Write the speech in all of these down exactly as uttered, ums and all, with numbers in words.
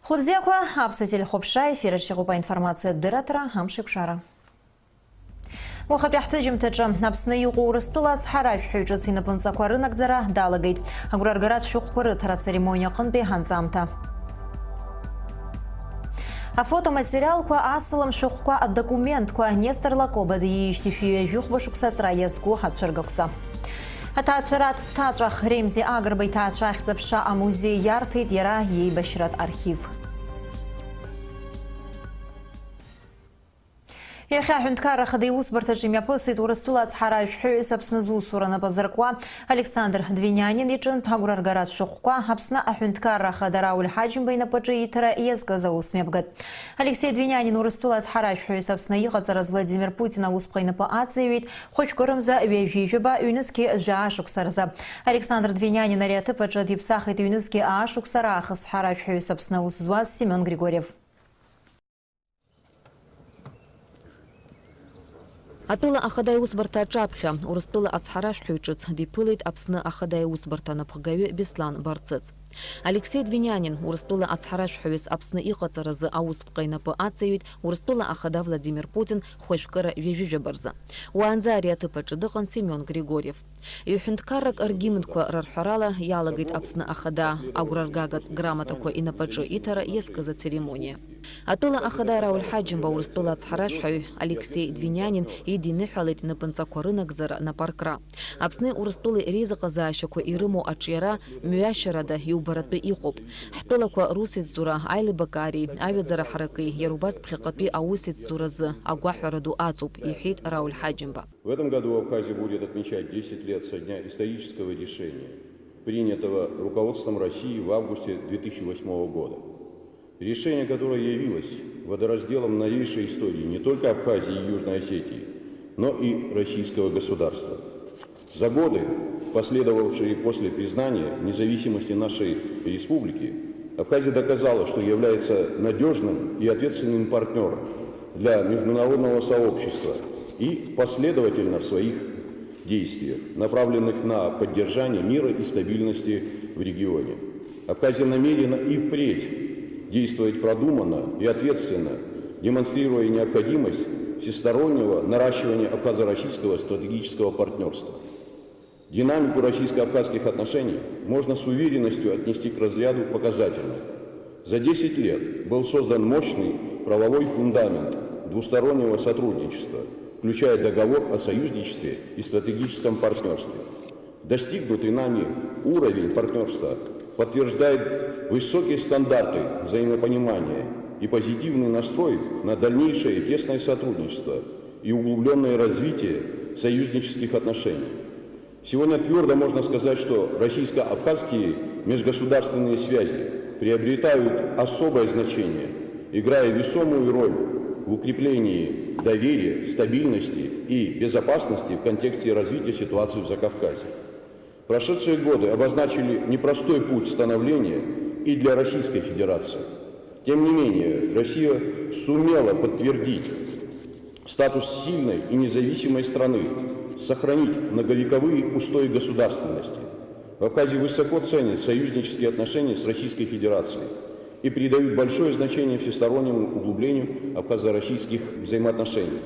Хәлыбзиақәа, аԥсуа телехәаԥшра, ефир аҿы иҟоуп аинформациатә дырраҭара, амшеиқәшара. Уахатәи ҳҭыжьымҭаҿы Аԥсны иҟоу Урыстәыла ацҳаражәҳәаҩ ҿыц инапынҵақәа рынагӡара далагеит. Агәра ргаратә шәҟәқәа рыҭара ацеремониа аҟынтәи анҵамҭа. Афотоматериалқәа, асалам шәҟәқәа, адокументқәа, Нестор Лакоба диижьҭеи шәи ҩажәихәба шықәса аҵра иазку ацәыргақәҵа. Аҭаацәаратә ҭаҵәах Ремзи Агрба иҭаацәа ахьӡ-аԥша амузеи иарҭеит иара иеибашьратә архив. Иахьа аҳәынҭқарра ахада иусбарҭаҿы имҩаԥысит Урыстәыла ацҳаражәҳәаҩыс Аԥсны зусура нап азыркуа Александр Двинианин иҿынтә агәра ргаратә шәҟәқәа, Аԥсны аҳәынҭқарра ахада Рауль Ҳаџьымба инапаҿы иҭара иазкыз аусмҩаԥгатә. Алексеи Двинианин Урыстәыла ацҳаражәҳәаҩыс Аԥсны иҟаҵараз Владимир Путин аусԥҟа инапы аҵаиҩит, хәышәкырымза ҩажәижәаба, ҩнызқьи жәаа шықәса рзы. Александр Двинианин ари аҭыԥ аҿы диԥсахит ҩнызқьи аа шықәса раахыс ацҳаражәҳәаҩыс Аԥсны аус зуаз Семион Григорьев. Атәыла ахада иусбарҭа аҿаԥхьа, Урыстәыла ацҳаражәҳәаҩ ҿыц диԥылеит Аԥсны ахада иусбарҭа анапхгаҩы Беслан Барцыц. Алексеи Двинианин, Урыстәыла ацҳаражәҳәаҩыс Аԥсны иҟаҵаразы аусԥҟа инапы аҵаҩит Урыстәыла ахада Владимир Путин хәажәкыра ҩажәижәаба рзы. Уаанӡа ари аҭыԥ аҿы дыҟан Семион Григорьев. Ҩ-ҳәынҭқаррак ргимнқәа рарҳәарала иалагеит Аԥсны ахада агәраргагатә грамотақәа инапаҿы иҭара иазкыз ацеремониа. Атәыла ахада Рауль Ҳаџьымба Урыстәыла ацҳаражәҳәаҩ Алексеи Двинианин идиныҳәалеит напынҵақәа рынагӡара, напаркра. Аԥсни Урыстәылеи реизыҟазаашьақәа ирымоу аҿиара мҩашьарада иубаратәы иҟоуп. Ҳтәылақәа русеицура аилибакаареи аҩаӡара ҳараки иара убас ԥхьаҟатәи аусеицуразы агәаҳәара ду аҵоуп, иҳәеит Рауль Ҳаџьымба. В этом году Абхазия будет отмечать десять лет со дня исторического решения, принятого руководством России в августе две тысячи восьмого года. Решение, которое явилось водоразделом новейшей истории не только Абхазии и Южной Осетии, но и российского государства. За годы, последовавшие после признания независимости нашей республики, Абхазия доказала, что является надежным и ответственным партнером для международного сообщества и последовательна в своих действиях, направленных на поддержание мира и стабильности в регионе. Абхазия намерена и впредь действовать продуманно и ответственно, демонстрируя необходимость всестороннего наращивания абхазо-российского стратегического партнерства. Динамику российско-абхазских отношений можно с уверенностью отнести к разряду показательных. За десять лет был создан мощный правовой фундамент двустороннего сотрудничества, включая договор о союзничестве и стратегическом партнерстве. Достигнутый нами уровень партнерства подтверждает высокие стандарты взаимопонимания и позитивный настрой на дальнейшее тесное сотрудничество и углубленное развитие союзнических отношений. Сегодня твердо можно сказать, что российско-абхазские межгосударственные связи приобретают особое значение, играя весомую роль в укреплении доверия, стабильности и безопасности в контексте развития ситуации в Закавказье. Прошедшие годы обозначили непростой путь становления и для Российской Федерации. Тем не менее, Россия сумела подтвердить статус сильной и независимой страны, сохранить многовековые устои государственности. В Абхазии высоко ценят союзнические отношения с Российской Федерацией и придают большое значение всестороннему углублению абхазо-российских взаимоотношений.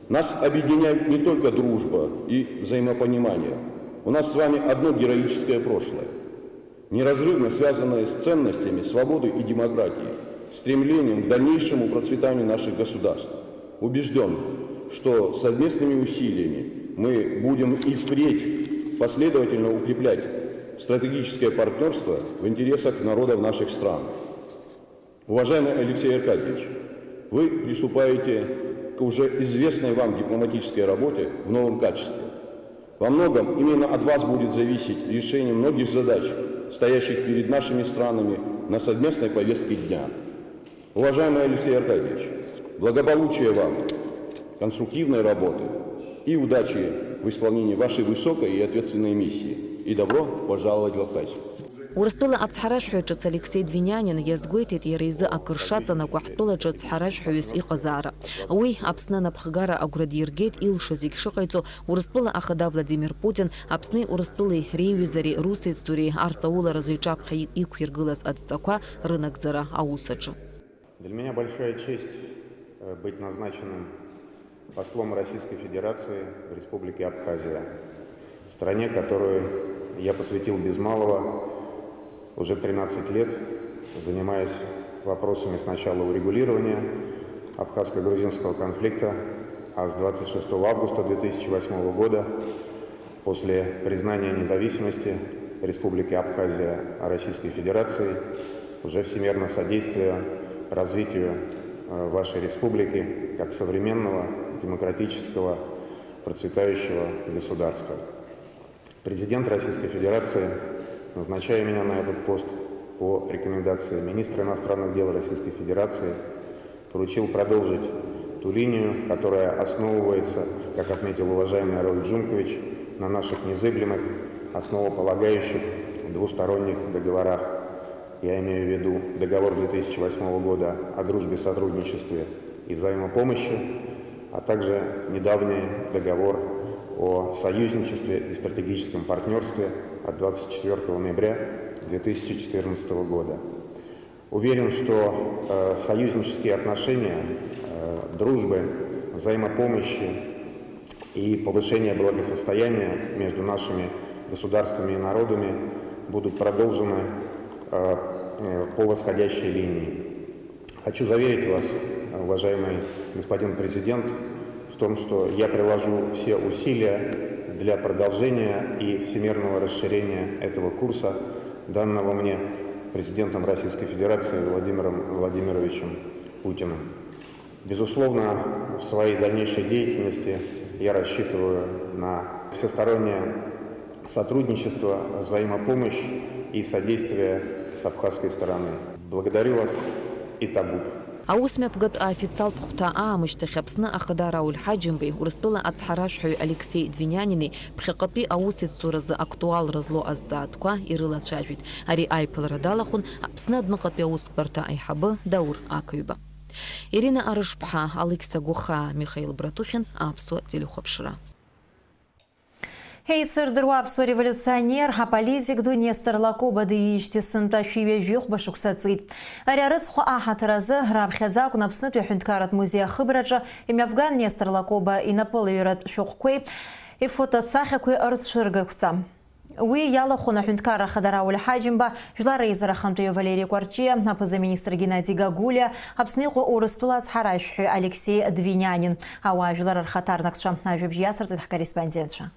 Нас объединяют не только дружба и взаимопонимание. У нас с вами одно героическое прошлое, неразрывно связанное с ценностями свободы и демократии, стремлением к дальнейшему процветанию наших государств. Убежден, что совместными усилиями мы будем и впредь последовательно укреплять стратегическое партнерство в интересах народов наших стран. Уважаемый Алексей Аркадьевич, вы приступаете к уже известной вам дипломатической работе в новом качестве. Во многом именно от вас будет зависеть решение многих задач, стоящих перед нашими странами на совместной повестке дня. Уважаемый Алексей Аркадьевич, благополучия вам, конструктивной работы и удачи в исполнении вашей высокой и ответственной миссии. И добро пожаловать в Абхазию. Урыстәыла ацҳаражәҳәаҩ ҿыц Алексеи Двинянин иазгәеиҭеит иара изы акыр шаҵанакуа ҳтәыла ҿыц ҳаражәҳәаҩыс иҟазаара. Уи, Аԥсны анапхгара агәра диргеит илшо зегь шыҟаиҵо, Урыстәыла ахада Владимир Путин Аԥсни Урыстәылеи реиҩызареи русеицуреи арҵауларазы иҿаԥхьа иқәиргылаз адҵақәа рынагӡара аус аҿы. Для меня большая честь, э, быть назначенным послом Российской Федерации в Республике Абхазия, стране, которой я посвятил без малого уже тринадцать лет, занимаясь вопросами сначала урегулирования абхазско-грузинского конфликта, а с двадцать шестого августа две тысячи восьмого года, после признания независимости Республики Абхазия Российской Федерации, уже всемерно содействуя развитию, э, вашей республики как современного, демократического, процветающего государства. Президент Российской Федерации, назначая меня на этот пост по рекомендации министра иностранных дел Российской Федерации, поручил продолжить ту линию, которая основывается, как отметил уважаемый Арольд Джункович, на наших незыблемых, основополагающих двусторонних договорах. Я имею в виду договор две тысячи восьмого года о дружбе, сотрудничестве и взаимопомощи, а также недавний договор о союзничестве и стратегическом партнерстве от двадцать четвёртого ноября две тысячи четырнадцатого года. Уверен, что, э, союзнические отношения, э, дружбы, взаимопомощи и повышение благосостояния между нашими государствами и народами будут продолжены, э, э, по восходящей линии. Хочу заверить вас, уважаемый господин президент, в том, что я приложу все усилия для продолжения и всемерного расширения этого курса, данного мне президентом Российской Федерации Владимиром Владимировичем Путиным. Безусловно, в своей дальнейшей деятельности я рассчитываю на всестороннее сотрудничество, взаимопомощь и содействие с абхазской стороны. Благодарю вас и табук. Аусмҩаԥгатә аофициалтә хәҭа аамышьҭахь Аԥсны ахада Рауль Ҳаџьымбеи Урыстәыла ацҳаражәҳәаҩ Алексеи Двинянини ԥхьаҟатәи аусеицуразы актуалра злоу азҵаатәқәа ирылацәажәеит. Ари аиԥылара далахәын Аԥсны адәныҟатәи аусӡбарҭа аиҳабы Даур Ақыҩба. Ирина Арышԥҳа, Алықьса Гәыхаа, Михаил Братухин, Аԥсуа телехәаԥшра. Еицырдыруа аԥсуа револиуционер, аполитик ду Нестор Лакоба диижьҭеи сынтәа шәи ҩажәи хәба шықәса ҵит. Ари арыцхә аҳаҭыр азы раԥхьаӡа акәын Аԥснытәи аҳәынҭқарратә музеи ахыбраҿы имҩаԥган Нестор Лакоба инапылаҩратә шәҟәқәеи ифотосахьақәеи рцәыргақәҵа. Уи иалахәын аҳәынҭқарра ахада Рауль Ҳаџьымба, жәлар реизара ахантәаҩы Валери Кәарҷиа, аԥыза-министр Геннади Гагулиа, Аԥсны иҟоу Урыстәыла ацҳаражәҳәаҩ Алексеи Двинянин. Ауаажәлар рхаҭарнакцәа ажәабжь иацырҵоит ҳкорреспондентцәа.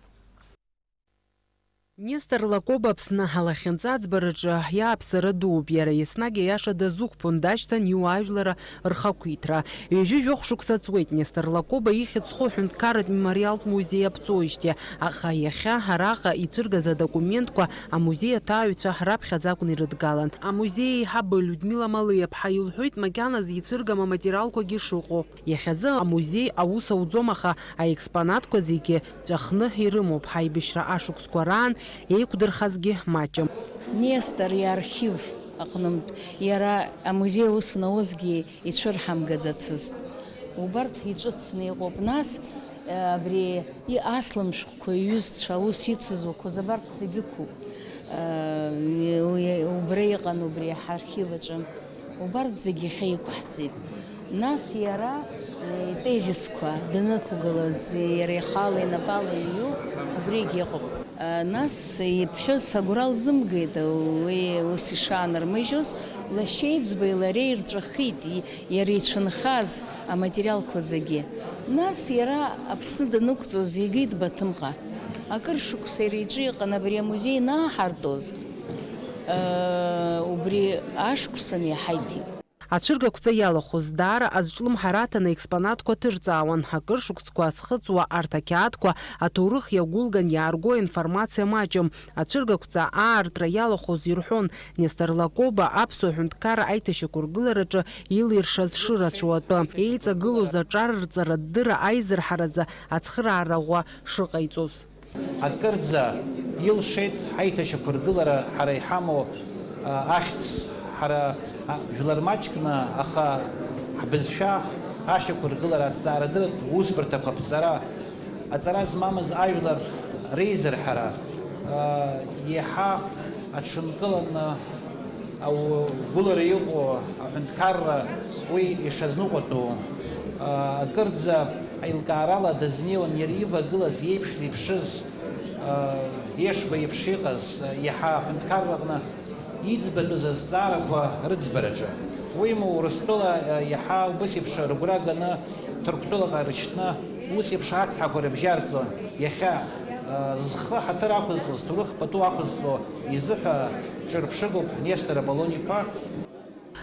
Нестор Лакоба Аԥсны алахьынҵа аӡбараҿы иааԥсара дууп. Иара еснагь аиаша дазықәԥон, дашьҭан иуаажәлара рхақәиҭра. Ҩажәи жәохә шықәса ҵуеит Нестор Лакоба ихьӡ зху аҳәынҭқарратә мемориалтә музеи аԥҵоижьҭеи, аха иахьа араҟа ицәыргаз адокументқәа амузеи аҭааҩцәа раԥхьаӡа акәны ирыдгалан. Амузеи аиҳабы Людмила Малиаԥҳа илҳәоит макьаназы ицәыргам аматериалқәагьы шыҟоу. Иахьазы амузеи аус ауӡом, аха аекспонатқәа зегьы ҵәахны ирымоуп, ҳаибашьра ашықәсқәа раан еиқәдырхазгьы маҷым. Нестор иархив аҟнытә, иара амузеи аус зуазгьы ицәырҳамгаӡацызт. Убарҭ иҿыцны иҟоуп. Нас, абри аслам шәҟәқәа, иҩызцәа аус ицызуқәаз абарҭ зегьы ықәуп. Уи, убра иҟан, убри ҳархив аҿы. Убарҭ зегьы иахьа иқәҳҵеит. Нас иара, э, итезисқәа данықәгылаз, иара ихала инапала иҩу, убригь иҟоуп. Э, нас иԥҳәыс агәра лзымгеит, уи ус ишаанырмыжьуаз, лашьеиҵбеи лареи ирҵәахит, и-, иара ицәынхаз аматериалқәа зегьы. Нас иара Аԥсны данықәҵоз игеит Баҭымҟа. Акыр шықәса иара иҿы иҟан абри амузеи ианааҳартуаз, э, убри ашықәсан иҳаиҭеит. Ацәыргақәҵа иалахәыз даара азҿлымҳара аҭаны аекспонатқәа ҭырҵаауан. Акыр шықәсқәа азхыҵуа арҭ ақьаадқәа аҭоурых иагәылган иаарго информациа маҷым. Ацәыргақәҵа аартра иалахәыз ирҳәон, Нестор Лакоба аԥсуа ҳәынҭқарра аиҭашьақәыргылараҿы илиршаз шырацәоу атәы, еиҵагылоз аҿар рҵарадырра аизырҳаразы ацхыраара ӷәӷәа шыҟаиҵоз. Акырӡа илшеит ҳаиҭашьақәыргылара ҳара иҳамоу Ахьӡ ҳара, а, жәлар маҷкны, аха ҳбызшәа ашьақәыргылара, аҭҵаарадырратә усбарҭақәа аԥҵара, аҵара змамыз ажәлар реизырҳара, а, иаҳа аҽынкыланы, аугәылара иҟоу аҳәынҭқарра уи ишазныҟәатәу, а, акырӡа аилкаарала дазнеиуан иара ивагылаз иеиԥш зеиԥшыз, а, Ешба еиԥш иҟаз, а, иаҳа аҳәынҭқарраҟны иӡбатәыз азҵаарақәа рыӡбараҿы. Уимоу, Урыстәыла, а, иаҳа убыс еиԥш рыгәра ганы Ҭырқәтәылаҟа иршьны ус еиԥш ацҳақәа рыбжьарҵон. Иахьа, а, зхы ҳаҭыр ақәызҵоз, ҭоурых пату ақәызҵо изыҳәа ҿырԥшыгоуп Нестор Аполлон-иԥа.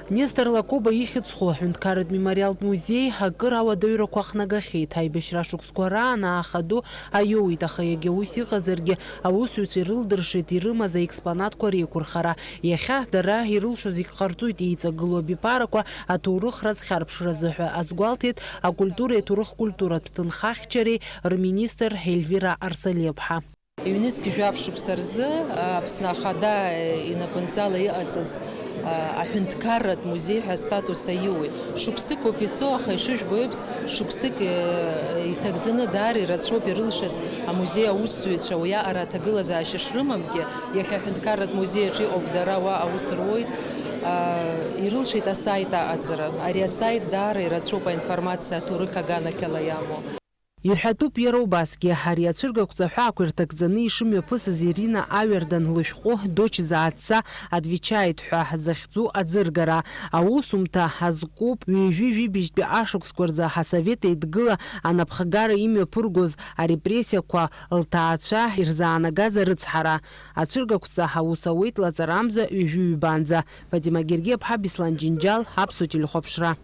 Нестор Лакоба ихьӡ зху аҳәынҭқарратә мемориалтә музеи акыр ауадаҩрақәа ахнагахьеит. Аибашьра шықәсқәа раан ааха ду аиуит, аха иагьа ус иҟазаргьы, аусзуҩцәа ирылдыршеит ирымаз аекспонатқәа реиқәырхара. Иахьа дара ирылшо зегь ҟарҵоит, еиҵагылоу абиԥарақәа аҭоурыхра азхьарԥшразы ҳәа азгәалҭеит акультуреи аҭоурых-культуратә ҭынхахьчареи рминистр Ельвира Арсалиаԥҳа. Ҩнызқь жәаф шықәса рзы, а, Аԥсны Ахада, э, инапынҵала иҟаҵаз, а, аҳәынҭқарратә музеи ҳәа астатус аиуеит. Шықәсык ауп ицо, аха ишыжәбо еиԥш, шықәсык, э, иҭагӡаны даара ирацәоуп ирылшаз амузеи аусзуҩцәа уиаҟара аҭагылазаашьа шрымамгьы, иахьа аҳәынҭқарратә музеи аҿы иҟоуп дара уа аус руеит, а, ирылшеит асаит аҟаҵара. Ари асаит даара ирацәоуп аинформациа аҭоурых аганахьала иамоу. Иҳәатәуп иара убасгьы, ари ацәыргақәҵа ҳәаақәа ирҭагӡаны ишымҩаԥысыз Ирина Аҩардан лышәҟәы Дочь за отца отвечает ҳәа захьӡу аӡыргара. Аусумҭа азкуп ҩажәи жәибжьтәи ашықәсқәа рзы Асовет Еидгыла анапхгара имҩаԥыргоз арепрессиақәа лҭаацәа ирзаанагаз арыцҳара. Ацәыргақәҵа аус ауеит лаҵарамза ҩажәи ҩбанӡа. Фатима Гергиаԥҳа, Беслан Џьынџьал, Аԥсуа телехәаԥшра.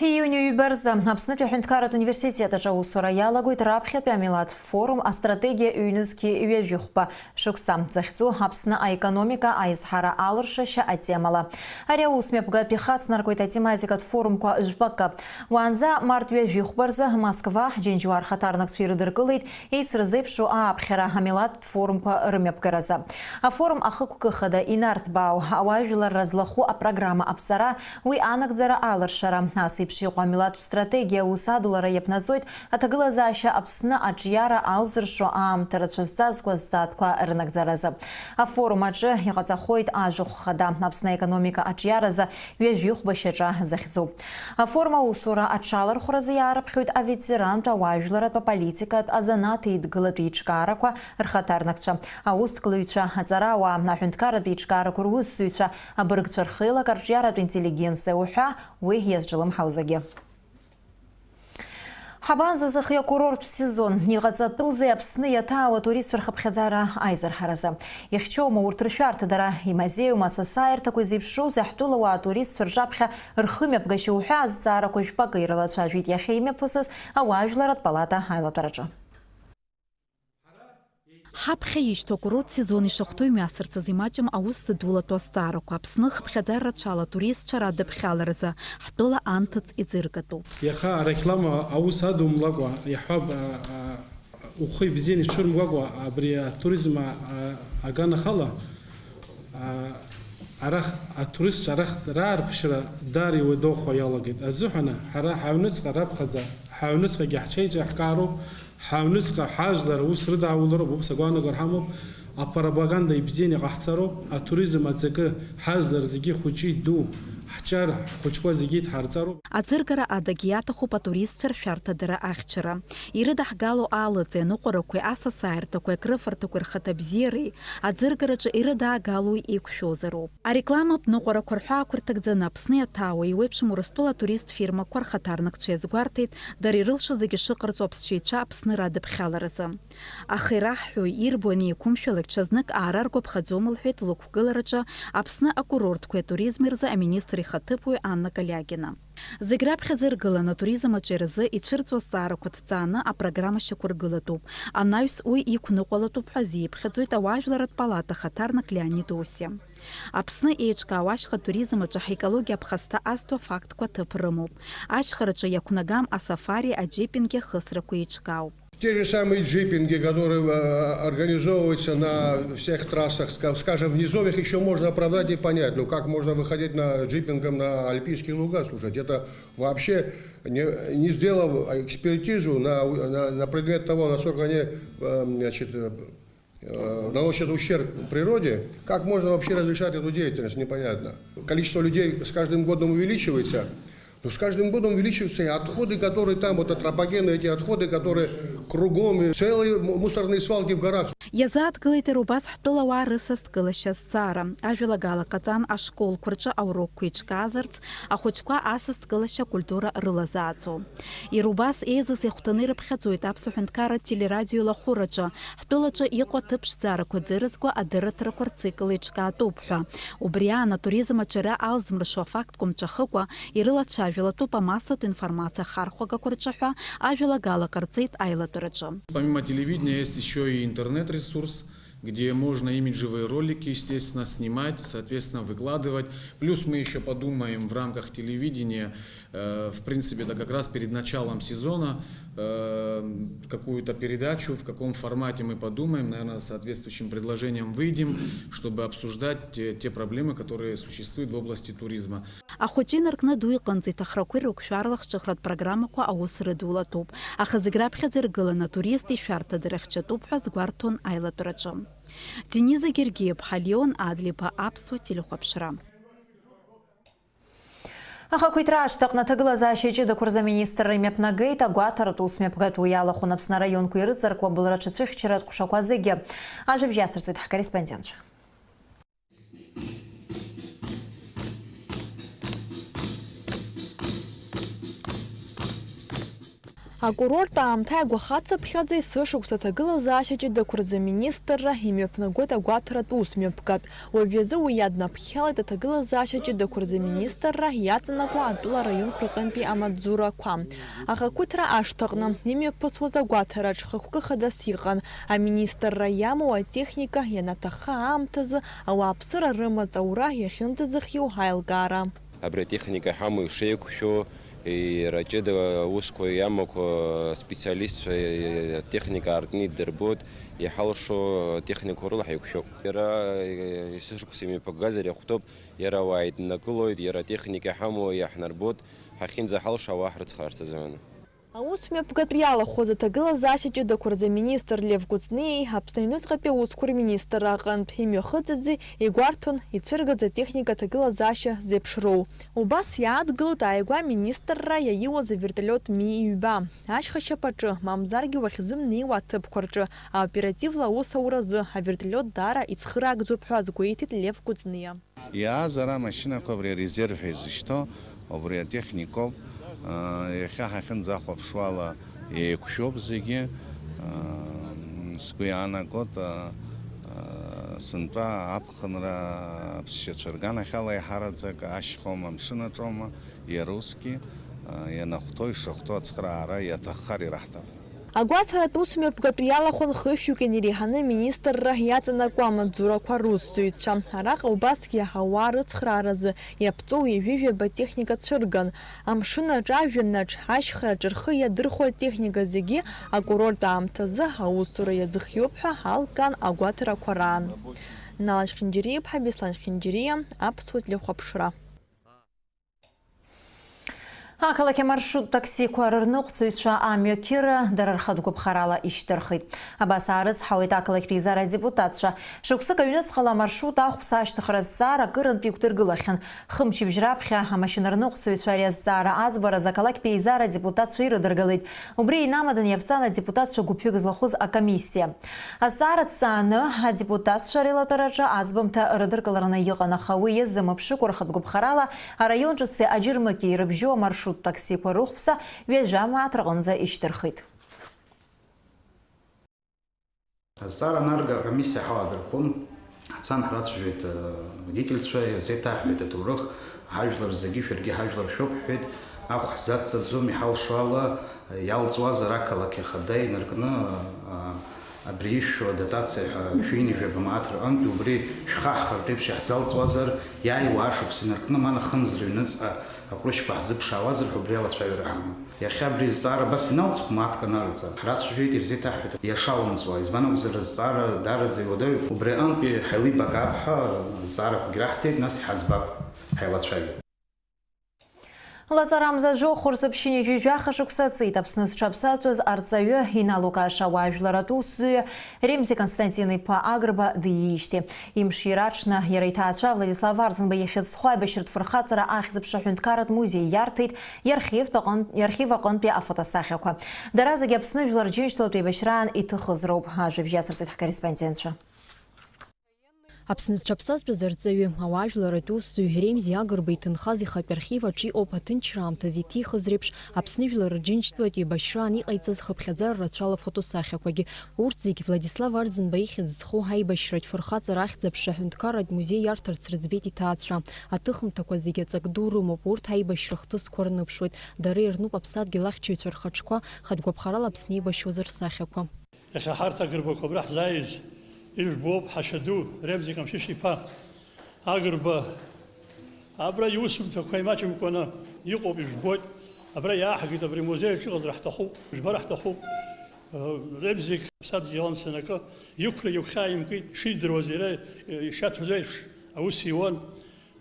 Ииуни ҩба рзы Аԥснытәи аҳәынҭқарратә университет аҿы аусура иалагоит раԥхьатәи амилаҭтә форум «Астратегиа ҩнызқьи ҩажәихәба шықәса» захьӡу Аԥсны аекономика аизҳара алыршашьа атемала. Ари аус мҩаԥгатә ихацнаркуеит атематикатә форумқәа жәпакы. Уаанӡа март ҩажәихәба рзы Москва, Џьынџьуа рхаҭарнакцәа ирыдыркылеит еицырзеиԥшу ааԥхьара амилаҭтә форумқәа рымҩаԥгаразы. Афорум ахықәкы хада инарҭбаау ауаажәларра злахәу апрограмма аԥҵара, уи анагӡара алыршара, ас еиԥш иҟоу амилаҭтә стратегиа аус адулара иаԥнаҵоит аҭагылазаашьа Аԥсны аҿиара алзыршо аамҭа рацәа зҵазкуа азҵаатәқәа рынагӡаразы. Афорум аҿы иҟаҵахоит ажәахә хада, Аԥсны аекономика аҿиаразы ҩажәихәба шьаҿа захьӡу. Афорум аусура аҽалархәразы иаарыԥхьоит аветерантә, ауаажәларатә, аполитикатә, азанааҭ еидгылатә еиҿкаарақәа рхаҭарнакцәа, аусҭклаҩцәа, аҵарауаа, аҳәынҭқарратә еиҿкаарақәа русзуҩцәа, абыргцәа рхеилак, арҿиаратә интеллигенциа уҳәа, уи иазҿлымҳау зегьы. Ҳабанӡазыхи акурорттә сезон? Иҟаҵатәузеи Аԥсны иаҭаау атуристцәа рхыԥхьаӡара аизырҳаразы? Ихьчоума урҭ ршәарҭадара? Имазеиума асасааирҭақәа, изеиԥшроузеи ҳтәылауаа атуристцәа рҿаԥхьа рхымҩаԥгашьа уҳәа азҵаарақәа жәпакы ирылацәажәеит иахьа имҩаԥысыз ауаажәларатә палата аилатәараҿы. Ҳаԥхьа ишьҭоу акурорттә сезон ишахәҭоу имҩасырцаз имаҷым аус зыдулатәу азҵаарақәа Аԥсны хыԥхьаӡара рацәала атуристцәа радыԥхьаларазы ҳтәыла анҭыҵ иӡыргатәуп. Иаха ареклама аус адумлакәа иаҳҳәап, а, а, ухы ибзианы иҽырмгәакәа абри атуризм, а, а, аганахала, а, арахь, атуристцәа арахь раарԥшра даара иуадаҩхо иалагеит азыҳәан, ҳара ҳаҩныҵҟа раԥхьаӡа, ҳаҩныҵҟагьы ҳҽеиҿаҳкаароуп, ҳаҩныҵҟа ҳажәлар аус рыдаулароуп, убас агәаанагара ҳамоуп, апропаганда ибзианы иҟаҳҵароуп, атуризм аҵакы ҳажәлар зегьы хәыҷи ду, ҳҿар, ҳхәыҷқәа зегьы идҳарҵароуп. Аӡыргара адагьы иаҭахуп атуристцәа ршәарҭадара ахьчара. Ирыдаҳгало алыҵи аныҟәарақәеи асасааирҭақәеи акрыфарҭақәеи рхаҭабзиареи аӡыргараҿы ирыдаагалои еиқәшәозароуп. Арекламатә ныҟәарақәа рҳәаақәа рҭагӡаны Аԥсны иаҭаауа еиуеиԥшым Урыстәыла атуристтә фирмақәа рхаҭарнакцәа иазгәарҭеит, дара ирылшо зегьы шыҟарҵо аԥсшьаҩцәа Аԥсны радыԥхьаларазы. Аха ираҳҳәои ирбои анеиқәымшәалак, ҽазнык аарарго ԥхаӡом, лҳәеит лықәгылараҿы Аԥсны акурортқәеи атуризми рзы аминистр ихаҭыԥуаҩ Анна Калиагина. Зегь раԥхьаӡа иргыланы атуризм аҿиаразы ицәырҵуа азҵаарақәа ҭҵааны апрограмма шьақәыргылатәуп. Анаҩс уи иқәныҟәалатәуп ҳәа азиԥхьаӡоит ауаажәларатә палата ахаҭарнак Леонид Осиа. Аԥсны еиҿкаау ашьха туризм аҿы ҳекологиа аԥхасҭа азҭо афактқәа ҭыԥ рымоуп. Ашьхараҿы иақәнагам асафари аџьипинги ахысрақәа еиҿкаауп. Те же самые джипинги, которые э, организовываются на всех трассах, ска- скажем, в низовьях, еще можно оправдать и понять. Ну как можно выходить на джипингом на альпийские луга, слушать? Это вообще, не, не сделав экспертизу на, на, на предмет того, насколько они э, значит, э, э, наносят ущерб природе, как можно вообще разрешать эту деятельность, непонятно. Количество людей с каждым годом увеличивается, но с каждым годом увеличиваются и отходы, которые там, вот антропогенные эти отходы, которые кругом, и целые му- мусорные свалки в горах. Иазааҭгылеит иара убас ҳтәылауаа рысасдкылашьа азҵаара. Ажәалагала ҟаҵан ашколқәа рҿы аурокқәа еиҿкаазарц, ахәыҷқәа асасдкылашьа акультура рылазааӡо. Иара убас еизаз ихәҭаны ирыԥхьаӡоит Аԥсуа ҳәынҭқарра телерадио илахәыраҿы, ҳтәылаҿы иҟоу аҭыԥ ԥшӡарақәа ӡырызго адырраҭарақәа рцикл еиҿкаатәуп ҳәа. Убри аан атуризм аҿиара алзмыршо афактқәа мҵәахыкәа, ирылацәажәалатәуп амассатә информациа ахархәагақәа рҿы ҳәа ажәалагала ҟарҵеит аилатәараҿы. Помимо телевидения есть еще и интернет-ресурс, где можно имиджевые ролики, естественно, снимать, соответственно, выкладывать. Плюс мы еще подумаем в рамках телевидения, э, в принципе, это как раз перед началом сезона, э, какую-то передачу, в каком формате мы подумаем, наверное, с соответствующим предложением выйдем, чтобы обсуждать те, те проблемы, которые существуют в области туризма. Ахәыҷы инаркны аду иҟынӡа иҭахрақәа ирықәшәар лахҿыхратә программақәа аус рыдулатәуп, аха зегь раԥхьаӡа иргыланы атурист ишәарҭа дырыхьчатәуп ҳәа азгәарҭон аилатәараҿы. Дениза Гергиаԥҳа, Леон Адлиԥа, Аԥсуа телехәаԥшра. Ахақәиҭра ашҭаҟны аҭагылазаашьа ҷыдақәа рзы аминистрра имҩаԥнагеит агәаҭаратә усмҩаԥгатә, уи иалахәын Аԥсны араионқәа ирыҵаркуа абылра аҽацәыхьчаратә ҟәшақәа зегьы. Ажәабжь иацырҵоит ҳкорреспондентцәа. Акурорттә аамҭа иагәахацыԥхьаӡа есышықәса аҭагылазаашьа ҷыдақәа рзы аминистрра имҩаԥнагоит агәаҭаратә усмҩаԥгатә. Уажәазы уи иаднаԥхьалеит аҭагылазаашьа ҷыдақәа рзы аминистрра иаҵанакуа атәыла араионқәа рҟынтәи амаҵзурақәа. Ахақәиҭра ашҭаҟны имҩаԥысуаз агәаҭараҿ хықәкы хадас иҟан, аминистрра иамоу атехника ианаҭахха аамҭазы ауааԥсыра рымаҵ аура иахьынӡазыхиоу аилкаара. Абри атехника иҳамоу ишеиқәшәо, иара ҷыда аусқәа иамақәа специалистцәа, атехника аартны иддырбоит, иҳалшо атехникақәа рыла ҳаиқәшәоуп. Иара есышықәса имҩаԥыггазар иахәҭоуп, иара ауаа иднакылоит, иара атехника иҳамоу иаҳнарбоит, ҳахьынӡаҳалшо ауаа ҳрыцхраарц азыҳәан. Аусмҩаԥгатә иалахәыз аҭагылазаашьа ҷыдақәа рзы аминистр Лев Кәыҵниеи Аԥсны аҩныҵҟатәи аусқәа рминистрра аҟынтә имҩахыҵызи игәарҭон ицәыргаз атехника аҭагылазаашьа зеиԥшроу. Убас иаадгылоит ааигәа аминистрра иаиуаз авертолиот Ми ҩба, ашьха шьапаҿы, мамзаргьы уахьзымнеиуа аҭыԥқәа рҿы аоперативла аусуразы авертолиот даара ицхыраагӡоуп ҳәа азгәеиҭеит Лев Кәыҵниа. Иааз ара амашьынақәа абри арезерв ҳәа изышьҭоу убри атехникоуп. Иахьа ҳахьынӡахәаԥшуала еиқәшәоуп зегьы. Сгәы иаанагоит, сынтәа аԥхынра аԥсшьацәа рганахьала еиҳараӡак ашьхоума, амшын аҿоума, иара усгьы ианахәҭоу, ишахәҭоу ацхыраара иаҭаххар ираҳҭап. Агәаҭаратә усмҩаԥгатә иалахәын хышәҩык инареиҳаны аминистрра иаҵанакуа амаҵзурақәа русзуҩцәа. Араҟа убасгьы ауаа рыцхрааразы иаԥҵоу ҩажәи жәаба техника цәырган. Амшын аҿы, ажәҩанаҿ, ашьхараҿ рхы иадырхәо атехника зегьы акурорт аамҭазы аусура иазыхиоуп ҳәа алкаан агәаҭарақәа раан. Нала Шхинџьариа-иԥҳа, Беслан Шхинџьариа, Аԥсуа телехәаԥшра. Ақалақь амаршрут таксиқәа рырныҟәцаҩцәа амҩақьыра дара рхатә гәаԥхарала ишьҭырхит. Абас аарыцҳауеит ақалақьтә еизара адепутатцәа. Шықәсык аҩныҵҟала амаршрут ахәԥса ашьҭыхра азҵаара акырынтә иқәдыргылахьан. Хымчыбжь раԥхьа амашьынарныҟәцаҩцәа ари азҵаара аӡбаразы ақалақьтә еизара адепутатцәа ирыдыргалеит. Убри инамаданы иаԥҵан адепутатцәа гәыԥҩык злахәыз акомиссиа. Азҵаара ҭҵааны адепутатцәа реилатәараҿы аӡбамҭа рыдыркылараны иҟан, аха уи иазымԥшыкәа рхатә гәаԥхарала араион ҿыци Аџьырмыкьи ирыбжьоу амаршрут таксиқәа рыхәԥса ҩажәа мааҭ рҟынӡа ишьҭырхит. Азҵаара анарга, акомиссиа ҳаладырхәын, ҳцан ҳрацәажәеит, э, водительцәа, ирзеиҭаҳҳәеит аҭоурых, ҳажәлар зегьы, шәаргьы ҳажәлар шәоуп, ҳҳәеит, ахә ҳзацҵаӡом, иҳалшо ала, э, иалҵуазар ақалақь ахада инаркны, э, Абри ишәшәу адотациа ҳәа шәи ҩажәа мааҭ рҟынтә убри шәхаҳхартә еиԥш иаҳзалҵуазар, иааиуа ашықәс инаркны, ма нахымзар ҩныҵҟа аҟәрышьқәа ҳзыԥшаауазар ҳәа убри алацәажәара ҳамоуп. Иахьа абри азҵаара абас иналҵ хә-мааҭк анарҵа, ҳрацәажәеит, ирзеиҭаҳҳәеит иашалымҵуа, избан акәзар, азҵаара дараӡа иуадаҩуп. Убри аҟынтәи ҳаилибакаап ҳәа азҵаарақәагь раҳҭеит, нас иҳаӡбап, ҳаилацәажәап. Лаҵарамза жәохә рзы ԥшьынҩажәи жәаха шықәса ҵит. Аԥсны зҽаԥсазтәыз арҵаҩы, иналукааша ауаажәларратә усзуҩы Ремзи Константин-иԥа Агрба диижьҭеи. Имшира аҽны иара иҭаацәа Владислав Арӡынба ихьӡ зху аибашьратә фырхаҵара ахьӡ-аԥша аҳәынҭқарратә музеи иарҭеит, иархивтә аҟын-, иархив аҟынтәи афотосахьақәа. Дара зегьы Аԥсны Жәлар Рџьынџьтәылатә еибашьраан иҭыхыз роуп. Ажәабжь иацырҵеит ҳкорреспондентцәа. Аԥсны зҽаԥсазтәыз арҵаҩы, ауаажәларратә усзуҩ Ремзи Агрба иҭынхаз ихатә архив аҿы иҟоуп аҭынчра аамҭазы иҭихыз реиԥш Аԥсны Жәлар Рџьынџьтәылатә еибашьраан иҟаиҵаз хыԥхьаӡара рацәала афотосахьақәагьы. Урҭ зегь Владислав Арӡынба ихьӡ зху аибашьратә фырхаҵара ахьӡ-аԥша аҳәынҭқарратә музеи иарҭарц рыӡбеит иҭаацәа. Аҭыхымҭақәа зегь аҵак ду рымоуп, урҭ аибашьра ахҭысқәа рныԥшуеит. Дара ирнуп аԥсадгьыл ахьчаҩцәа рхаҿқәа, хатә гәаԥхарала Аԥсны еибашьуаз рсахьақәа. Иахьа ҳарҭ Агрбақәа абра ҳзааиз ижәбоуп ҳашьа ду Ремзи Ҟамшьышь-иԥа Агрба. Абра иусумҭақәа имаҷымкәаны иҟоуп, ижәбоит. Абра иааҳгеит, абри амузеи аҿы иҟазар ҳҭахуп, ижәбар ҳҭахуп. Ремзик ԥсадгьыл амца анакы, иқәра иқәхьааимкит, ишидыруаз иара ишаҭәыз еиԥш аус иуан.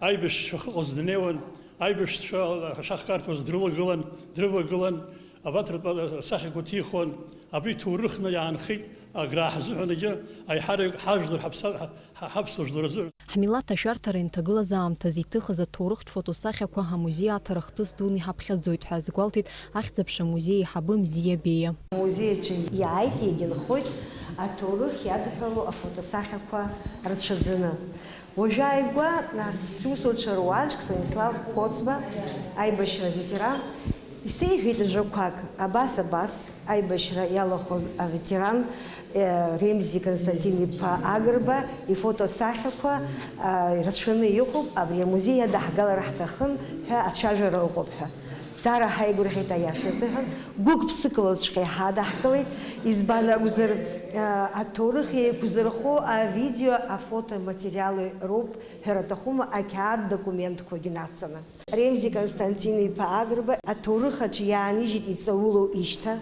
Аибашьцәа ахы ҟаз днеиуан, аибашьцәа шахкарҭәуаз дрылагылан, дрывагылан, абарҭ ртәы асахьақәа ҭихуан. Абри ҭоурыхны иаанхеит, аграа ҳзыҳәан, егьа аиҳараҩык ҳажәлар, ҳаԥса-, ҳа-, ҳаԥсуа жәлар азыҳәан. Ҳмилаҭ ашәарҭара инҭагылаз аамҭазы иҭыхыз аҭоурыхтә фотосахьақәа амузеи аҭара хҭыс дуны иҳаԥхьаӡоит ҳәа азгәалҭеит ахьӡ-аԥша амузеи аиҳабы Мзиа Беиа. Амузеи аҿы иааит, иагьынхоит аҭоурых иадҳәалоу афотосахьақәа рацәаӡаны. Уажәы ааигәа, нас, сусуцәа руаӡәк Станислав Коцба, аибашьра аветеран, исеиҳәеит ажәақәак, абас, абас, аибашьра иалахәыз аветеран, э, Ремзи Константин-иԥа Агрба ифотосахьақәа, э, ирацәаны иҟоуп, абри амузеи иадаҳгалар ҳҭахын ҳәа ацәажәара ыҟоуп ҳәа. Дара ҳаигәырӷьеит, аиаша азыҳәан, гәык-ԥсыкалаҵәҟьа иҳадаҳкылеит, избан акәзар, а, аҭоурых еиқәзырхо авидео, афотоматериалы роуп, ҳәара аҭахума, ақьаад документқәагьы нацҵаны. Ремзи Константин-иԥа Агрба аҭоурых аҿы иаанижьит иҵаулоу ишьҭа,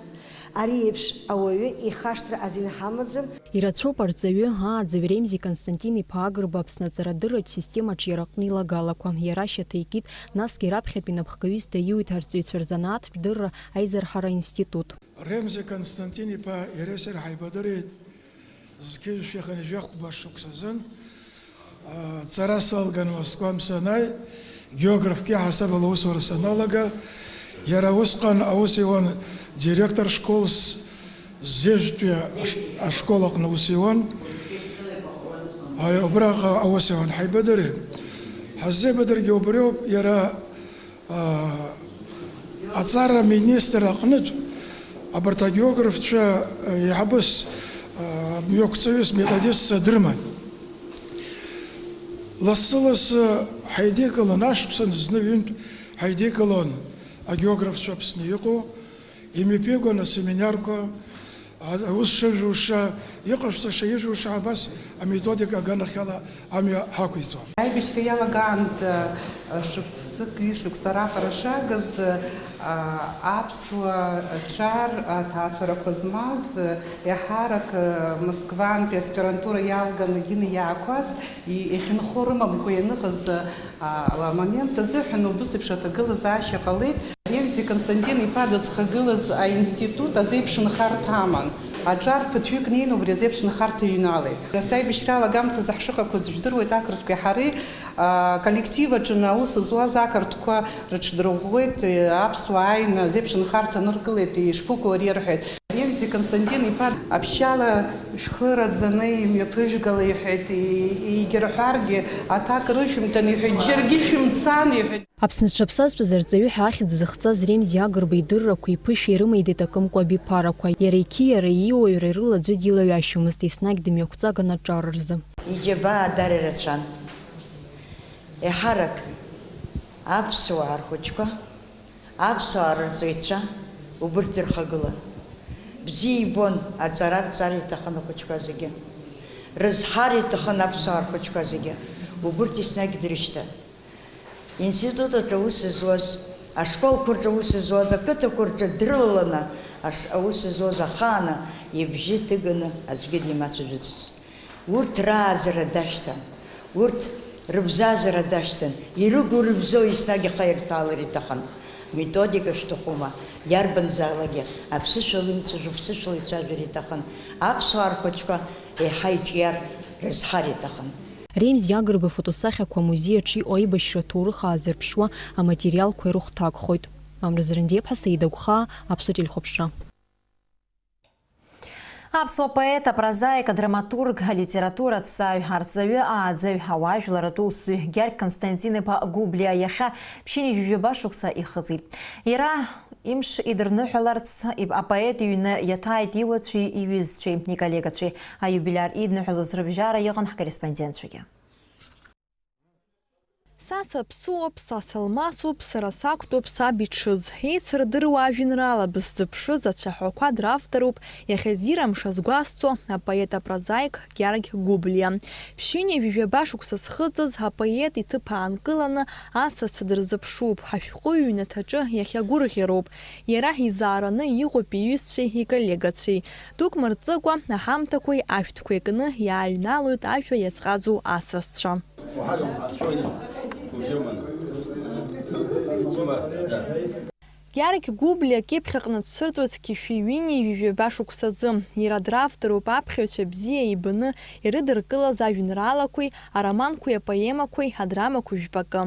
ари еиԥш ауаҩы ихашҭра азин ҳамаӡам. Ирацәоуп арҵаҩы, ааӡаҩ Ремзи Константин-иԥа Агрба Аԥсны аҵарадырратә системаҿ иара аҟны илагалақәа. Иара ашьаҭа икит, насгьы раԥхьатәи напхгаҩыс даиуит арҵаҩцәа рзанааҭтә дырра аизырҳара аинститут. Ремзи Константин-иԥа иареи сареи ҳаибадырит зқьи жәшәи хынҩажәи хәба шықәсазын. Ҵара салган Москвантә санааи, географк иаҳасабала аусура саналага, иара усҟан аус иуан директор школс, Зежәтәи аш-, ашкол аҟны аус иуан. Аи, убраҟа аус иуан ҳаибадырит. Ҳаззеибадыргьы убриоуп, иара, аа, аҵара аминистр аҟнытә абарҭ агеографцәа, еиҳабыс, аа, мҩақәҵаҩыс, методистс дрыман. Лассы-лассы ҳаидикылон, ашықәсан зны-ҩынтә ҳаидикылон агеографцәа Аԥсны иҟоу, имҩаԥигон асеминарқәа, а-, аус шыжәуша, иҟашәҵаша, ижәуша абас аметодика аганахьала амҩа ҳақәиҵон. Аибашьра иалагаанӡа, а, шықәсык, ҩышықәса раҟара шагыз, а, аԥсуа ҿар аҭаацәарақәа змаз, а, еиҳарак, а, Москвантәи аспирантура иалганы ины иаақәаз, и-, иахьынхо рымамкәа ианыҟаз, а, амомент азыҳәан убыс еиԥш аҭагылазаашьа ҟалеит. Ремзи Константин-иԥа дызхагылаз аинститут азеиԥшынхарҭа аман. Аҿар ԥыҭҩык неины убри азеиԥшынхарҭа иҩналеит. Нас аибашьра алагамҭазы ҳшыҟақәаз жәдыруеит, ақырҭқәеи ҳареи, а, коллектив аҿы аус зуаз ақырҭқәа рыҽдырӷәӷәеит, аԥсуаа ааины азеиԥшынхарҭа ныркылеит, ишԥыкәу ари рҳәеит. Ремзи Константин-иԥа аԥшьала шәхы раӡаны имҩаԥыжәгала иҳәеит, и-, егьырҳәаргьы аҭак рышәымҭан иҳәеит, џьаргьы шәымцан иҳәеит. Аԥсны зҽаԥсазтәыз арҵаҩы ҳәа ахьӡ зыхҵаз Ремзи Агрба идыррақәа иԥышәа ирымеидеит акымкәа абиԥарақәа. Иара иқьиара, ииуаҩра рыла аӡәы дилаҩашьомызт, еснагь дымҩақәҵаган аҿар рзы. Иџьабаа дара ирацәан. Еиҳарак аԥсуаа рхәыҷқәа, аԥсуаа рырҵаҩцәа убырҭ дырхагылан. Бзиа ибон, аҵара рҵар иҭахын ахәыҷқәа зегьы. Рызҳар иҭахын аԥсуаа рхәыҷқәа зегьы. Убырҭ еснагь дрышьҭан. Институт аҿы аус зуаз, ашколқәа рҿы аус зуаз, ақыҭақәа рҿы дрылаланы аш-, аус зуаз ахааны ибжьы ҭыганы аӡәгьы димацәажәаӡацт. Урҭ рааӡара дашьҭан, урҭ рыбзазара дашьҭан, ирыгу-рыбзоу еснагь ахаирҭәаалар иҭахын. Методика шәҭахума, иарбанзаалакгьы аԥсышәала имцажәо ԥсышәала ицәажәар иҭахын. Аԥсуаа рхәыҷқәа еиҳа иҿиар, рызҳар иҭахын. Ремзиа Грба фотосахьақәа амузеи аҿы иҟоу аибашьра аҭоурых аазырԥшуа аматериалқәа ирыхәҭакхоит. Амра Зрандиаԥҳа, Саида Гәхаа, Аԥсуа телехәаԥшра. Аԥсуа поет, апрозаик, адраматург, алитература аҭҵааҩ, арҵаҩы, ааӡаҩ, ауаажәларратә усзуҩ Гьаргь Константин-иԥа Гәыблиа иахьа ԥшьынҩажәи жәаба шықәса ихыҵит. Иара имш идырныҳәаларц иб-, апоет иҩны иаҭааит иуацәеи иҩызцәеи, иколлегацәеи. Аиубилиар идныҳәалоз рыбжьара иҟан ҳкорреспондентцәагьы. Са саԥсуоуп, са салмасуп, сара сақәтәоуп саб иҽыз. Еицырдыруа ажәеинраала быззыԥшыз ацәаҳәақәа дравторуп, иахьазы амш азгәасҭо апоет апрозаик Гьаргь Гәыблиа. Ԥшьынҩажәи жәаба шықәса зхыҵыз апоет иҭыԥ аанкыланы асасцәа дырзыԥшуп, ҳашәҟәыҩҩы иҩнаҭаҿы иахьагәырӷьароуп. Иара изаараны иҟоуп иҩызцәеи иколлегацәеи. Дук мырҵыкәа, аҳамҭақәеи ашәҭқәеи кны иааҩналоит ажәа иазҟазоу асасцәа. Гьаргь Гәыблиа кьыԥхьаҟны дцәырҵуеит зқьи шәи ҩынҩажәи жәаба шықәсазы. Иара дравторуп аԥхьаҩцәа бзиа ибаны ирыдыркылаз ажәеинраалақәеи, ароманқәеи, апоемақәеи, адрамақәеи жәпакы.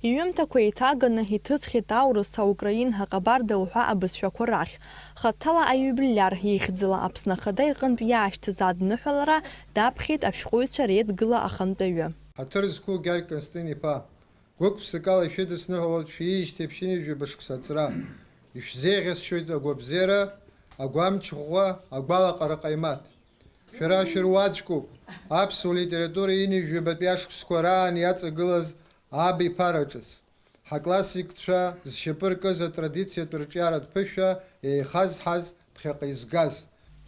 Иҩымҭақәа еиҭаганы иҭыҵхьеит аурыс, аукраин, аҟабарда уҳәа абызшәақәа рахь. Хаҭала аиубилиар ихьӡала Аԥсны Ахада иҟынтә иаашьҭыз адныҳәалара даԥхьеит ашәҟәыҩҩцәа реидгыла ахантәаҩы. Ҳаҭыр зқәу Гьаргь Константин-иԥа, гәык-ԥсыкала ишәыдысныҳәалоит шәиижьҭеи ԥшьынҩажәи жәаба шықәса аҵра. Ишәзеиӷьасшьоит агәабзиара, агәамч ӷәӷәа, агәалаҟара ҟаимаҭ. Шәара шәыруаӡәкуп, аԥсуа литература ҩынҩажәи жәабатәи ашықәсқәа раан иаҵагылаз абиԥара ҿыц. Ҳаклассикцәа зшьапы ркыз атрадициатә рҿиаратә ԥышәа еихазҳаз ԥхьаҟа изгаз.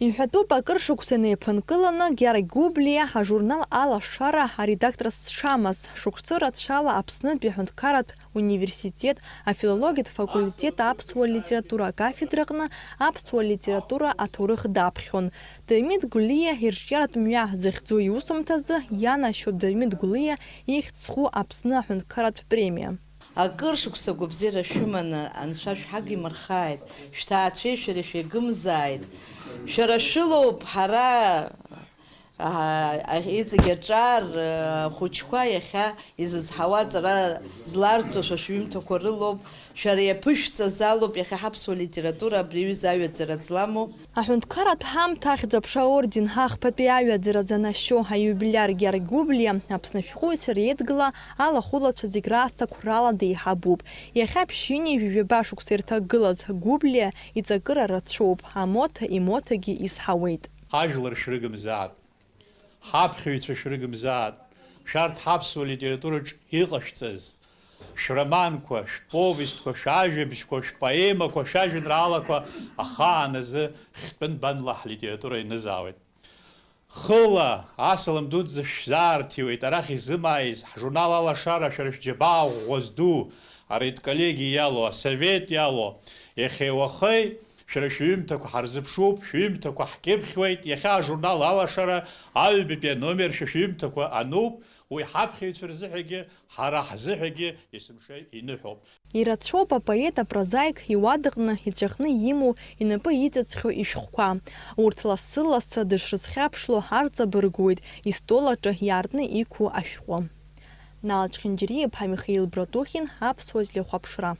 Иҳәатәуп, акыр шықәса инеиԥынкыланы Гьаргь Гәыблиа ажурнал Алашара аредакторс дшамаз, шықәсы рацәала Аԥснытәи аҳәынҭқарратә университет афилологиатә факультет аԥсуа литература акафедраҟны аԥсуа литература аҭоурых даԥхьон. Дырмит Гәлиа ирҿиаратә мҩа захьӡу иусумҭазы ианашьоуп Дырмит Гәлиа ихьӡ зху Аԥсны аҳәынҭқарратә премиа. Акыр шықәса агәабзиара шәыманы, Анцәа шәҳагимырхааит, шәҭаацәеи шәареи шәеигымзааит. Шәара шәылоуп ҳара, аа, иҵегь аҿар, ахәыҷқәа иахьа изызҳауа аҵара зларҵо шәа шәҩымҭақәа рылоуп, шәара иаԥышәҵаз алоуп иахьа ҳаԥсуа литература абри аҩыза аҩаӡара зламоу. Аҳәынҭқарратә ҳамҭа ахьӡ-аԥша аорден ахԥатәи аҩаӡара занашьо аиубилиар Гьаргь Гәыблиа Аԥсны ашәҟәыҩҩцәа реидгыла алахәылацәа зегь раасҭа қәрала деиҳабуп. Иахьа ԥшьынҩажәи жәаба шықәса ирҭагылаз Гәыблиа иҵакыра рацәоуп, амоҭа имоҭагьы изҳауеит. Ҳажәлар шәрыгымзаат, ҳаԥхьаҩцәа шәрыгымзаат, шәарҭ ҳаԥсуа литератураҿ иҟашәҵаз, шәроманқәа, шәповестқәа, шәажәабжьқәа, шәпоемақәа, шәажәеинраалақәа ахаан азы хьтәы нбанла ҳлитература ианызаауеит. Хыла асалам дуӡӡа шәзаарҭиуеит, арахь изымааиз, ҳжурнал Алашара шәара шәџьабаа ӷәӷәа зду, аредколлегиа иалоу, асовет иалоу, иахьеи уахеи шәара шәҩымҭақәа ҳарзыԥшуп, шәҩымҭақәа ҳкьыԥхьуеит, иахьа ажурнал Алашара аҩбатәи аномер шәа шәҩымҭақәа ануп, уи ҳаԥхьаҩцәа рзыҳәагьы, ҳара ҳзыҳәагьы есымша иныҳәоуп. Ирацәоуп апоет апрозаик иуадаҟны иҵәахны имоу, инапы иҵыҵхьоу ишәҟәқәа. Урҭ лассы-лассы дышрызхьаԥшло арҵабыргуеит истол аҿы иаартны иқәу ашәҟәы. Нал Чхинџьариа-иԥа Михаил Братухин, Аԥсуа телехәаԥшра.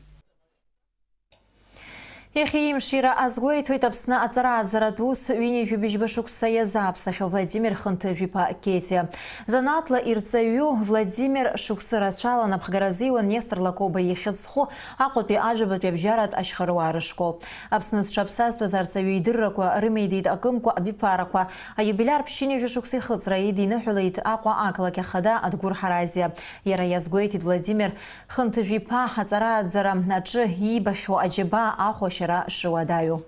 Иахьа имшира азгәеиҭоит Аԥсны аҵара-ааӡаратә ус ҩынҩажәи быжьба шықәса иазааԥсахьоу Владимир Хынҭыжә-иԥа Кетиа. Занааҭла ирҵаҩу Владимир шықәсы рацәала анапхгара азиуан Нестор Лакоба ихьӡ зху Аҟәатәи ажәабатәи абжьаратә ашьхаруаа рышкол. Аԥсны зҽаԥсазтәыз арҵаҩы идыррақәа рымеидеит акымкәа абиԥарақәа, аиубилиар ԥшьынҩажәа шықәса ихыҵра идиныҳәалеит Аҟәа ақалақь ахада Адгәыр Ҳаразиа. Иара иазгәеиҭеит Владимир Хынҭыжә-иԥа аҵара-ааӡара аҿы иибахьоу аџьабаа ахәашьара шыуадаҩу.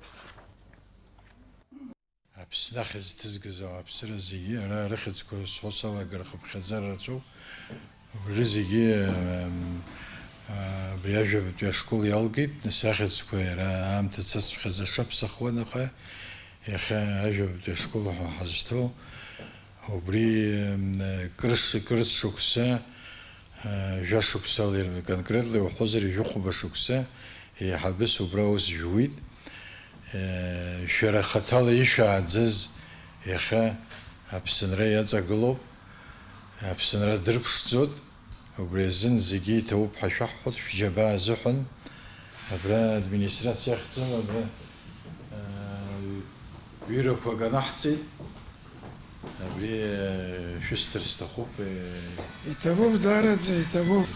Аԥсны ахьӡ ҭызгаз ауааԥсыра зегьы, ара рыхьӡқәа сҳәо салагар хыԥхьаӡара рацәоуп. Убри зегьы, ам, а, абри ажәабатәи ашкол иалгеит, нас ахьӡқәа иара аамҭа цацԥхьаӡа аҽаԥсахуан, аха иахьа ажәабатәи ашкол ҳәа ҳазҭоу, убри, ам, кыр ш-, кыр шықәса, а, жәа шықәсала ир-, конкретла иуҳәозар, ҩажәихәба шықәса еиҳабыс убра аус жәуит. Шәара хаҭала ишәааӡаз иахьа Аԥсынра иаҵагылоуп, Аԥсынра дырԥшӡоит, убри азын зегьы иҭабуп ҳәа шәаҳҳәоит, шәџьабаа азыҳәан. Абра администрациа ахьӡала абра, аа, ҩырақәак анаҳҵеит. Абри, э, шәысҭар сҭахуп, э. Иҭабуп, даараӡа иҭабуп.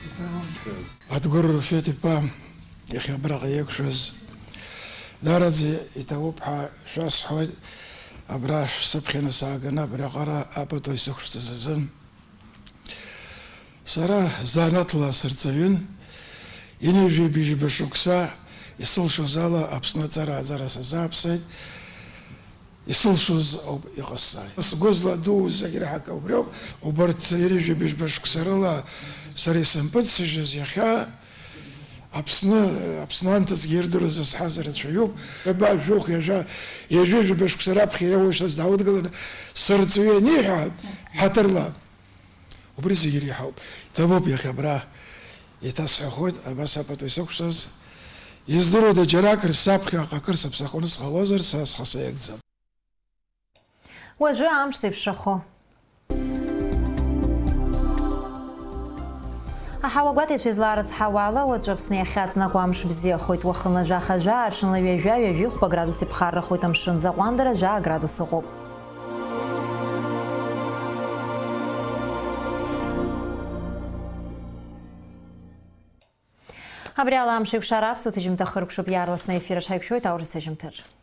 Иҭабуп. Адгәыр Руфеҭ-иԥа иахьа абраҟа иақәшәаз даараӡа иҭабуп ҳәа шәасҳәоит. Абра шәсыԥхьаны сааганы абриаҟара апату исықәшәҵаз азы. Сара занааҭла сырҵаҩын. Ҩынҩажәи бжьба шықәса исылшоз ала Аԥсны аҵара-ааӡара сазааԥсеит. Исылшоз ауп иҟасҵааит. Сгәы зладуу зегь раҳак убриоуп. Убарҭ ҩажәи быжьба шықәса рыла сара исымпыҵсыжьыз иахьа Аԥсны, Аԥсны анҭыҵгьы ирдыруаз азҳаз рацәаҩуп. Ҩба, жәохә, ҩажәа, ҩажәи жәаба шықәса раԥхьа иауашаз дааудгыланы сырҵаҩы аниҳәа, ҳаҭырла. Убри зегьы иреиҳауп. Иҭабуп иахьа абра. Еиҭасҳәахоит, абас апату исықәшәаз. Издыруада, џьаракыр саԥхьаҟа акыр сыԥсахуаны сҟалозар, са схы саиагӡам. Уажәы амш зеиԥшрахо. Аҳауа гәаҭеицәа излаарыцҳауа ала, уаҵәы Аԥсны иахьаҵнакуа амш бзиахоит. Уахынла жәаха-жәаа, аҽынла ҩажәа, ҩажәихәба градус иԥхаррахоит, амшын ӡаҟәандара жәаа градус ыҟоуп. Абри ала амш еиқәшара аԥсуа ҭыжьымҭа хыркәшоуп, иаарласны аефир аҿ ҳаиқәшәоит аурыс ҭыжьымҭаҿ.